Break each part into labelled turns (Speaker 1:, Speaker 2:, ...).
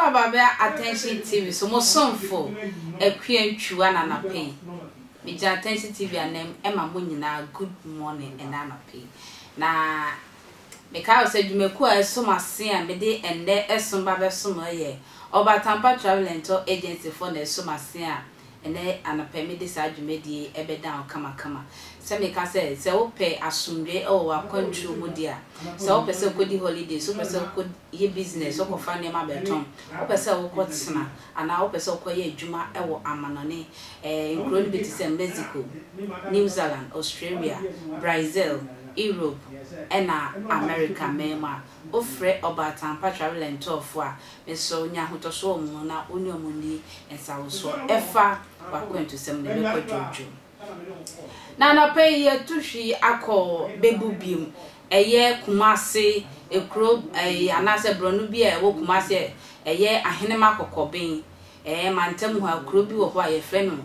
Speaker 1: Akwaaba bɛ Attention TV so mo somfo Akua Ntwiwa na anɔpa yi me gyina Attention TV anam ɛma mo nyinaa good morning ɛnɛ anɔpa yi na me kae wo sɛ dwumakuo a ɛsom ase a mede ɛnnɛ ɛsom ba bɛsom yɛ Ɔbatampa Travel and Tour Agency foɔ na ɛsom ase a Ɛnnɛ anɔpa yi mede saa dwumadie yi bɛdan wo kamakama. Sɛ meka sɛ, sɛ wopɛ asomdwoeɛ wɔ w'akwantuo mu deɛ a, sɛ wopɛ sɛ wokɔdi holidays, wopɛ sɛ wokɔyɛ business, wokɔfa nneɛma bɛtɔn, wopɛ sɛ wokɔtena anaa wopɛ sɛ wokɔyɛ adwuma wɔ amanɔne, eh, nkuro no bi te sɛ Mexico, New Zealand, Australia, Brazil, Europe ɛna America man mu a, wofrɛ Ɔbaatanpa Travel and Tour foɔ a, Mesrɛ wo, nya ahotɔsoɔ wɔ wɔn mu na wo ne wɔn nni nsawosoɔ ɛfa w'akwantusɛm no, ɛbɛkɔ dwoodwoo. Na anɔpa yi yɛatu hwi akɔ Bebu biom, ɛyɛ Kumasi ekuro ɛyi anaasɛ borɔno bi a ɛwɔ Kumasi a ɛyɛ Ahenema Kɔkɔben ɛɛ mantam hɔ a kuro bi wɔ hɔ a yɛfrɛ no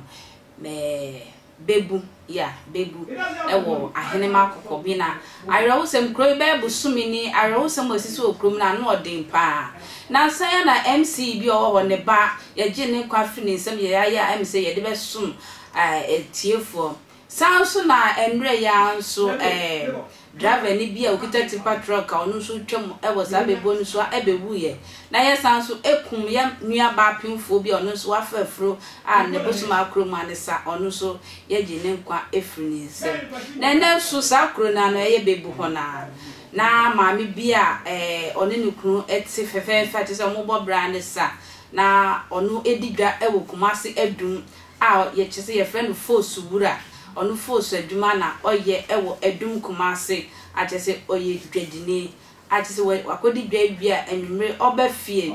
Speaker 1: ɛɛ Bebu, yeah, Bebu wɔ Ahenema Kɔkɔbe na awerɛhosɛm, kuro yi bɛyɛ bosome ni, awerɛhosɛm a ɛsisi wɔ kurom no ano ɔden paa. Nansa yi ara na MC bi a ɔwɔ hɔ, ne ba, yɛgyee ne nkwa firi ne nsam yɛayɛ a ɛm sɛ yɛde bɛsom atiefoɔ. Saa nso na mmerɛ yi ara nso eh, Driver ni bi a okita tipper truck a ɔno nso retwam wɔ saa bebuo no so a bɛwuiɛ. Na yɛsan nso kum yɛn nua baa pemfoɔ bi a ɔno nso wafa afuro a ne bosom akoro mu a ne sa ɔno nso yɛgye ne nkwa firi ne nsam. Na ɛnnɛ nso saa kuro no ano ɛyɛ Bebu hɔ no ara na maame bi a ɔne ne kunu te fɛfɛɛfɛ a kyerɛ sɛ wɔbɔ bra ne sa na ɔno di dwa wɔ Kumasi Adum a yɛ kyerɛ sɛ yɛfrɛ no Fosu wura, ɔno Fosu adwuma na ɔyɛ wɔ Adum Kumase a kyerɛ sɛ ɔyɛ dwadini a kyerɛ sɛ wakɔdi dwa awie a anwummere ɔba fie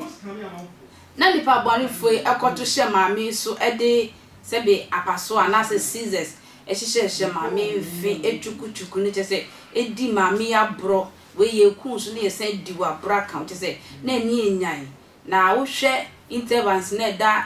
Speaker 1: na nnipa bɔnefoɔ yi kɔto hyɛ maame yi so de sɛbe apaso anaasɛ scissors hyehyɛhyɛ maame yi mfe twukutuku no kyerɛ sɛ ɛdi maame yi aborɔ, wei yɛku wo so na yɛsan di wo aborɔ aka wo kyerɛ sɛ na ani nnyan na wohwɛ intervals no a ɛda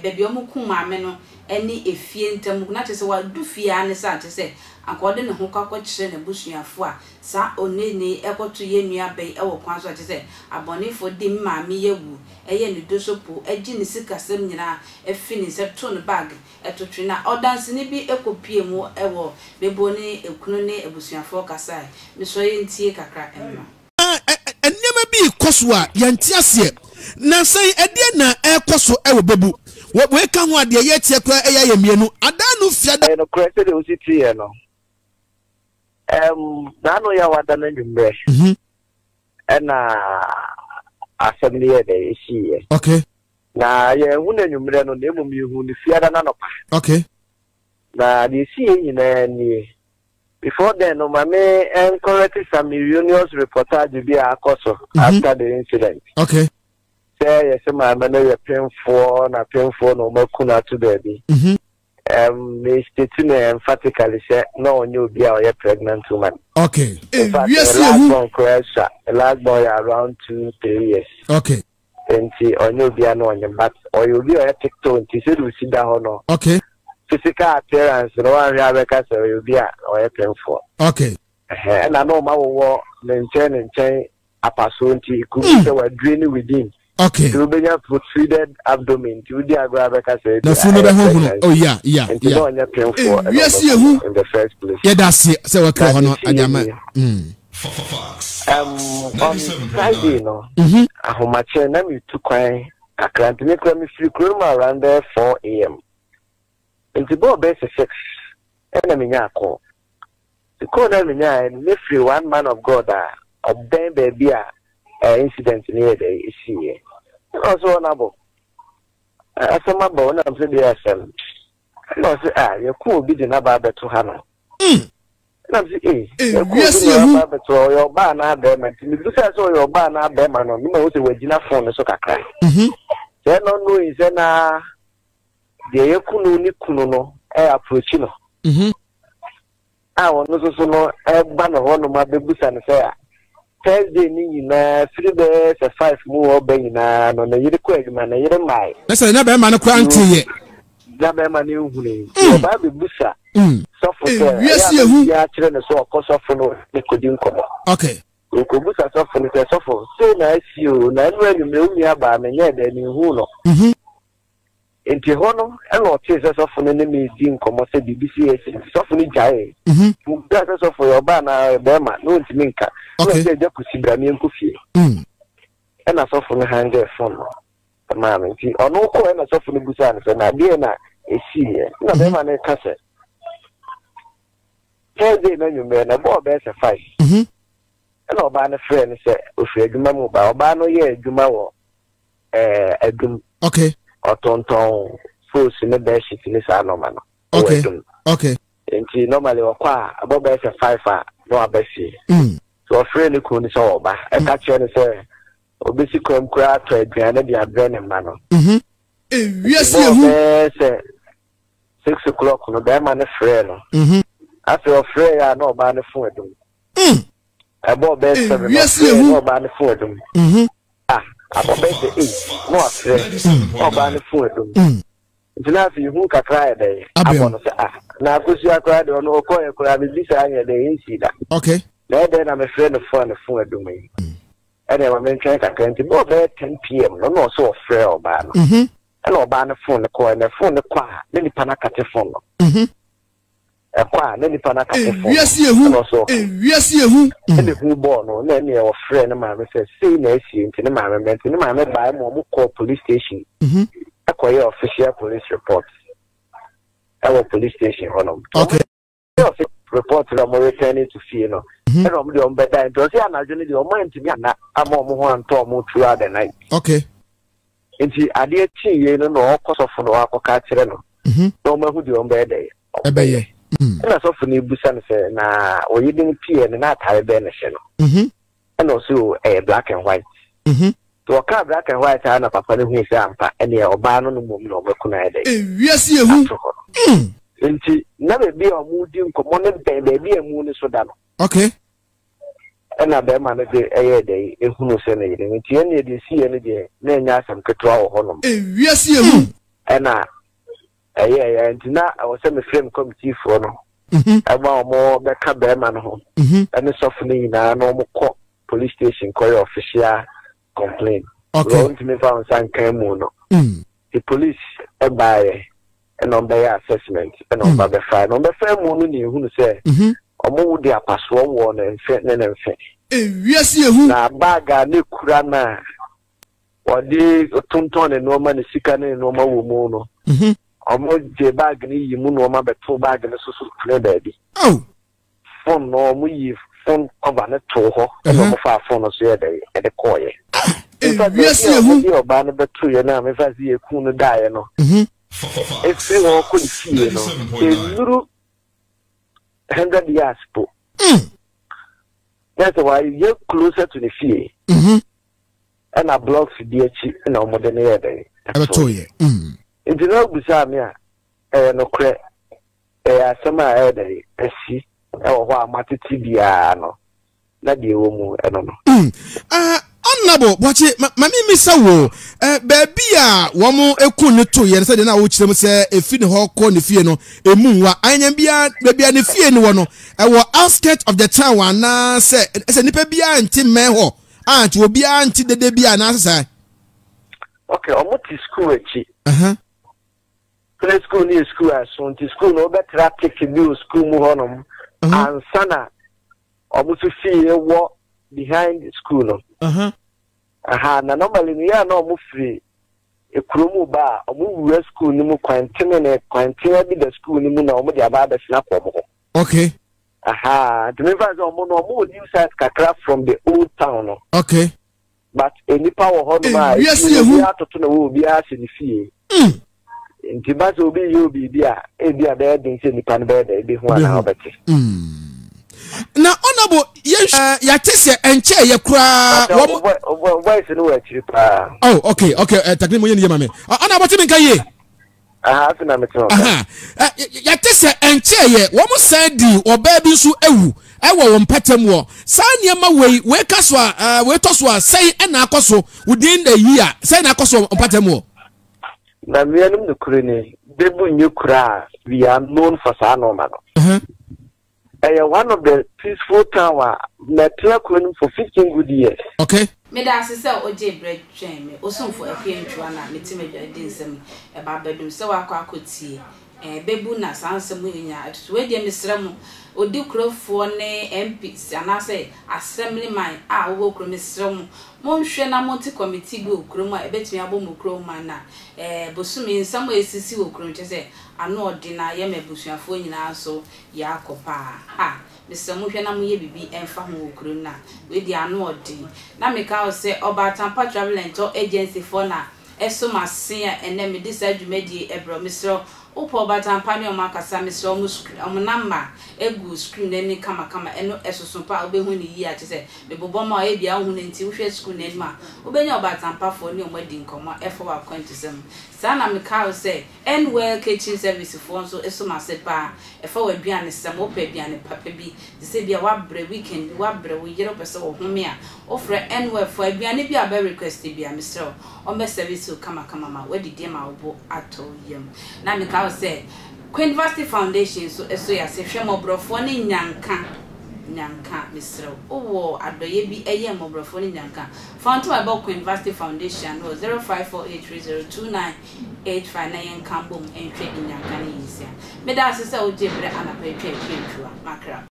Speaker 1: baabi a wɔkum maame no ne efie ntam na kyerɛ sɛ wadu fie ara ne saa, kyerɛ sɛ anka ɔde ne ho kɔ akɔkyerɛ n'abusuafo a saa onneene yi kɔto yɛn nua ba yi wɔ kwan so a kyerɛ sɛ abɔnefo de me maame yi awu, yɛ no dosopo, gye ne sikasɛm nyinaa fi ne nsam, to no bag to twene. Na ɔdanseni bi kɔpuee mu wɔ Mebo ne ekunu ne abusuafoɔ kasae. Mesrɛ yɛntie kakra mmra.
Speaker 2: Nneɛma bi rekɔ so a yɛnte aseɛ. Nnansa yi, ɛdeɛn na ɛrekɔ so wɔ Bebu? Wei ka ho a, deɛ yɛteɛ koraa ɛyɛ ayɛ mmienu. Adaa no fiada.
Speaker 3: Ɛyɛ nokorɛ sɛdeɛ wosi teeɛ no, ɛɛm, n'ano yɛ a wada no anwummerɛ ɛna asɛm no yɛɛ dɛ ɛsiiɛ.
Speaker 2: Okay.
Speaker 3: Na yɛanhu no anwummerɛ no, na mmom yɛhuu no fiada no anɔpa.
Speaker 2: Okay.
Speaker 3: Na deɛ ɛsiiɛ nyinaa nie. Before then no, ma me ncorrect some erroneous reportage bi a akɔ so after the incident.
Speaker 2: Okay.
Speaker 3: Sɛ yɛsɛ maame no yɛ pemfoɔ na pemfoɔ na wɔn aku no ato baabi. Me state no emphatically sɛ na ɔnyɛ obi a ɔyɛ pregnant woman.
Speaker 2: Okay.
Speaker 3: In fact, ne last born koraa asua. Ne last born yɛ around 2, 3 years.
Speaker 2: Okay.
Speaker 3: Nti ɔnyɛ obi a na ɔnyem but ɔyɛ obi a ɔyɛ tiktok nti sɛdeɛ osi da hɔ no.
Speaker 2: Okay.
Speaker 3: Physical appearance no wanhwɛ abɛka sɛ ɔyɛ obi a ɔyɛ pemfoɔ.
Speaker 2: Okay.
Speaker 3: Ɛhɛn ɛna na ɔma wowɔ ne nkyɛn ne nkyɛn apasoɔ nti it could be sɛ wadure ne within.
Speaker 2: Okay.
Speaker 3: Nti wobɛnya protruded abdomen nti wodi agorɔ abɛka sɛ ebi
Speaker 2: Na funu no bɛho hono. Oh yeah yeah
Speaker 3: Nti
Speaker 2: yeah.
Speaker 3: na ɔnyɛ pemfoɔ ɛna
Speaker 2: Wiase
Speaker 3: ɔma
Speaker 2: ehu.
Speaker 3: in the first place.
Speaker 2: Yɛda ase sɛ wɔka
Speaker 3: Na
Speaker 2: hɔ no
Speaker 3: deɛ ɛsi
Speaker 2: ade
Speaker 3: yɛ
Speaker 2: ama.
Speaker 3: nie. On
Speaker 4: 97.9.
Speaker 3: Friday no, ahomakye na metu kwan kakra nti me kora mefiri kuro no mu around bɛyɛ 4 a.m. Nti bɔɔ bɛyɛ sɛ 6 ɛna menyaa call. Nti call no a menyaeɛ no mefiri one man of God a ɔbɛn baabi a incident no yɛ dɛ ɛsiiɛ. Ɛna ɔsɛ wɔn abɔ asɛm aba hɔ na mesɛ deɛ asɛm. Ɛna ɔsɛ a yɛko obi de n'aba abɛto ha no. Ɛna mese ee, yɛkɔ obi
Speaker 2: Ewiase
Speaker 3: na
Speaker 2: ehu.
Speaker 3: ɔba abɛto hɔ, ɔyɛ ɔbaa anaa bɛrima? Nti mebisaa sɛ ɔyɛ ɔbaa anaa bɛrima no, ne mahu sɛ wagyina phone no so kakra. Sɛ na ɔno sɛ na deɛ yɛku no ne kunu no ɛ approach no. A ɔno nso so no ɛba ne hɔnom abɛbusa no sɛ a Thursday ne nyinaa firi bɛyɛ sɛ 5 mu hɔ ba nyinaa no ne yere kɔ adwuma, ne yere mmae.
Speaker 2: Na sɛ na bɛrima no koraa nteeɛ.
Speaker 3: Na bɛrima no nhunui. Nti ɔba abɛbusa sɔfo sɛ ɛyɛ
Speaker 2: Ewiase
Speaker 3: a
Speaker 2: ehu.
Speaker 3: na obiara kyerɛ no sɛ ɔkɔ sɔfo no ne kɔdi nkɔmmɔ.
Speaker 2: Okay.
Speaker 3: Ɔkɔbusa sɔfo no sɛ, Sɔfo, sei na asi o, na ɛno anwummerɛ wo nua baa, menyɛɛ dɛn, menhuu no. Enti ɛhɔ no na ɔtee sɛ sɔfo no ne me redi nkɔmmɔ sɛ biribi sei asi, nti sɔfo no gyaee. Mebisaa sɛ, Sɔfo, ɔyɛ ɔbaa anaa ɔyɛ barima? Na ɔntumi nka. Ɛna ɔse, Agya Kwesi, bra meɛnkɔ fie. Ɛna sɔfo no hangee fon no maa me. Nti ɔno kɔɛ na sɔfo no bisaa no sɛ, na deɛn na ɛsiiɛ? Ɛna barima no reka sɛ, Thursday no anwummerɛ no, ɛbɔɔ bɛyɛ sɛ five. Ɛna ɔbaa no frɛɛ no sɛ ɔfiri adwuma mu ba. Ɔbaa no yɛ adwuma wɔ ɛɛ adum.
Speaker 2: Okay.
Speaker 3: Ɔtontɔn fos ne bedsheet ne saa nɔɔma no.
Speaker 2: Okay.
Speaker 3: Wɔ adum.
Speaker 2: Okay.
Speaker 3: Nti normally ɔkɔ a ɛbɔ bɛyɛ sɛ five a na waba fie. So ɔfrɛɛ ne kunu no sɛ ɔba. Ɛka kyerɛ no sɛ ɔbɛsi kwan mu koraa atɔ aduane de abrɛ ne mma no.
Speaker 2: Ewiase
Speaker 3: Ɛbɔɔ
Speaker 2: ehu.
Speaker 3: bɛyɛ sɛ 6 o'clock no bɛrima no frɛɛ no. Afei ɔfrɛɛ a na ɔbaa no fon adum. Ɛbɔɔ bɛyɛ 7 ɔfrɛɛ na ɔbaa no fon adum. Ah, abɔ bɛyɛ sɛ 8 na wafrɛ na ɔbaa no fon adum. Nti na afei hu kakra ayɛ dɛn abɔ no sɛ ah, na Akosua koraa deɛ ɔno ɔkɔɛ koraa biribi saa nyɛ dɛn ɛnsii da.
Speaker 2: Okay.
Speaker 3: Na ɛyɛ dɛn na mefrɛ no fon a ne fon adum yi. Ɛna ɛma mentwɛn kakra nti bɔɔ bɛyɛ 10 pm no na ɔsɛ ɔfrɛ ɔbaa no. Ɛna ɔbaa no fon no kɔɛ, na fon no kɔ a na nipa no akate fon no. Ɛkɔ a na nipa no akate fon no.
Speaker 2: Ewiase ehu,
Speaker 3: Ɛna ɔsɛ ɔkɔ.
Speaker 2: ewiase ehu.
Speaker 3: Ɛna ehu bɔɔ no, na ɛneɛ ɔfrɛ ne maame sɛ sei na asie nti ne maame mmra. Nti ne maame bae ma ɔmo kɔɔ police station ɛkɔyɛɛ official police report ɛwɔ police station hɔnom. Nti ɔmo
Speaker 2: Okay.
Speaker 3: yɛɛ official report na ɔmo return to fie no, ɛna ɔmo deɛ ɔmo bɛdae. Nti ɔse anadwo no deɛ ɔmo antumi anna ama ɔmo ho antɔ ɔmo throughout the night.
Speaker 2: Okay.
Speaker 3: Nti adeɛ kyee yei no na ɔkɔ sɔfo no hɔ akɔka akyerɛ no na ɔmo ahu deɛ ɔmo bɛyɛ dɛ
Speaker 2: ɛbɛyɛ.
Speaker 3: Ɛna sɔfo no ebusa no sɛ na ɔyere no pii no na ataare bɛn na ɛhyɛ no. Ɛna ɔse o ɛyɛ black and white. Nti ɔkaa black and white a na papa no hui sɛ ampa ɛneɛ ɔbaa no no mmom na ɔmo aku no ayɛ dɛ
Speaker 2: Ewiase ehu.
Speaker 3: ato hɔ no. Nti na baabi a ɔmo di nkɔmmɔ no bɛn baabi a emu no so da no.
Speaker 2: Okay.
Speaker 3: Ɛna bɛrima no de ɛyɛɛ dɛn ehunuu sɛ ne yere no nti ɛnneɛ deɛ esiiɛ no deɛ na ɛnyɛ asɛm ketewa wɔ hɔnom.
Speaker 2: Ewiase ehu.
Speaker 3: Ɛna ɛyɛɛyɛ nti na ɛwɔ sɛ mefrɛ me kɔmitiifoɔ no ɛma wɔn bɛka bɛrima no ho ɛne sɔfo no nyinaa na wɔn kɔ police station kɔyɛ official complain.
Speaker 2: Okay.
Speaker 3: Wɔn ntumi fa wɔn nsa nka mu no. The police ɛbaeɛ ɛna wɔn bɛyɛ assessment ɛna wɔn ba bɛfa na wɔn bɛfa mu no na ehunu sɛ wɔn wo de apasoɔ wɔ ne mfe ne ne mfe.
Speaker 2: Ewiase ehu.
Speaker 3: Na bag a ne kura no a wɔde tontɔn ne nneɛma ne sika ne nneɛma wɔ mu no, wɔn gye bag no yi mu nneɛma bɛto bag no so so tene baabi.
Speaker 2: Oh.
Speaker 3: Phone no wɔn yi phone cover no too hɔ ɛna wɔn faa phone no so yɛ dɛ ɛde kɔɔyɛ. Nfa baabi a wɔn de ɔbaa no bɛto yɛ no a mefa sɛ yɛ kun no daeɛ no, efiri hɔ kɔ ne fie no enuru 100 yards po. Na sɛ wayɛ closer to ne fie. Ɛna blocks bi akyi na wɔn de no yɛ dɛ
Speaker 2: ɛbɛto yɛ.
Speaker 3: Nti na obisaa me a ɛyɛ nokorɛ. Ɛyɛ asɛm a ɛyɛ dɛ asi wɔ hɔ a moatete biara no, na deɛ ɛwɔ mu ɛno no.
Speaker 2: Honourable Boakye, ma ma memmisa wo, eh, baabi a wɔn eku no to yɛ no sɛdeɛ na wokyerɛ mu sɛ efi ne hɔ kɔ ne fie no emu nwa anyanya biara baabi a ne fie no wɔ no ɛwɔ outskirt of the town anaasɛ ɛsɛ nipa biara nte mmɛn hɔ a nti obiara nte dede bi anaasɛ saa.
Speaker 3: Okay, wɔn te school akyi.
Speaker 2: Uh -huh.
Speaker 3: Play school no yɛ school a ɛso nti school no wobɛtra teke bi wɔ school mu hɔnom ansa na wɔn nso fie wɔ behind school no. Aha, na normally no yɛ a na wɔn firi ekuro mu ba a wɔn wura school no mu kwan tenene kwan tea bi da school no mu na wɔn de aba abɛsena kɔ wɔn hɔ.
Speaker 2: Okay.
Speaker 3: Aha, nti mefa sɛ wɔn no wɔn wɔ new site kakra from the old town no.
Speaker 2: Okay.
Speaker 3: But nnipa wɔ hɔnom a
Speaker 2: Ewiase
Speaker 3: efie no
Speaker 2: ehu.
Speaker 3: obiara atoto na wɔ obiara ahyɛ ne fie. Nti ba sɛ obi yɛ obi biribi a ebi a bɛyɛ den sɛ nipa no bɛyɛ dɛ ebehu anaa
Speaker 2: Obehu.
Speaker 3: ɔbɛte.
Speaker 2: Na honorable yɛn eh, yɛate sɛ ɛnkyɛɛ yɛ koraa
Speaker 3: Pakyɛ
Speaker 2: wɔn.
Speaker 3: wo vo- voice no wɔ akyiri paa.
Speaker 2: Oh, okay, okay. Eh, takini mo yɛ ne yie ma me. Ah, Honorable ti mi nka yie.
Speaker 3: Aha, afe na mete hɔ.
Speaker 2: Aha. Eh, yɛte sɛ ɛnkyɛeɛ wɔn san di ɔbaa bi nso awu ɛwɔ wɔn mpɛtɛm wɔ saa nneɛma wei wei ka so a eh, wei tɔ so a sɛn ɛna akɔ so within the year sɛn na akɔ so wɔ mpɛtɛm wɔ.
Speaker 3: Na nuanom nokorɛ ni, Bebu nyɛ kuro a we are known for saa nnoɔma no. Ɛyɛ one of the peaceful town a mɛtena kuro no mu for 15 good years.
Speaker 2: Okay.
Speaker 1: Meda ase sɛ wogyee berɛ twɛn me. Osomfo Akua Ntua na mete m'adwa di nsɛm yi ɛba abɛdum sɛ woakɔ akɔtie ɛɛ bɛbu na saa nsɛm yi nyinaa atutu. Wei deɛ mesrɛ mo odi kurofoɔ ne MPs anaasɛ Assemblyman a wowɔ kuro mesrɛ mo monhwɛ na monte committee bi wɔ kurom a ɛbɛtumi abɔ mo kuro man na ɛɛ bosome nsɛm a ɛsisi wɔ kurom kyerɛ sɛ ano ɔden na yɛma abusuafoɔ nyinaa nso yɛakɔ paa ha. Mesrɛ mo hwɛ na mo yɛ biribi ɛmfa ho wɔ kuro no a wei deɛ ano ɔden. Na meka wo sɛ Ɔbaatanpa Travel and Tour Agency foɔ na ɛso m'asen a ɛnɛ mede saa dwumadie yi ɛbrɛ wo. Mesrɛ wo wopɛ Ɔbaatanpa ne wɔn akasa mesrɛ wo wɔn number ɛgu screen no anim kamakama ɛno ɛsoso paa wobɛhu no yie a kyerɛ sɛ mebobɔ ma wo ebia wonhu no nti wohwɛ screen no anim a wobɛnya Ɔbaatanpa foɔ ne wɔn adi nkɔmmɔ ɛfa w'akwantusɛm ho. Saa na meka wo sɛ N-well Catering Service foɔ nso so m'ase paa, ɛfa w'aduanesɛm, wopɛ aduane papa bi, te sɛ ebia woabrɛ weekend bi, woabrɛ, wo yere wopɛ sɛ ɔhome a, wofrɛ N-well foɔ a, aduane bi a wobɛ request biara, mesrɛ wo, wɔbɛ service wo kamakama ma woadidi ama wo bo atɔ wo yam. Na meka wo sɛ, Quinvasti Foundation nso so yɛ ase, hwɛ mmɔborɔfoɔ ne nnyanka, nnyanka, mesrɛ wo, wowɔ adɔeɛ bi yɛ mmɔborɔfoɔ ne nnyanka, fa wo ntoma bɔ Quinvasti Foundation ano wɔ 05483029. 85 na yɛnka mbom nhwɛ enyanka ne nyinsia. Meda ase sɛ wogyee berɛ anapa yi twaa pie ntwua. Makra.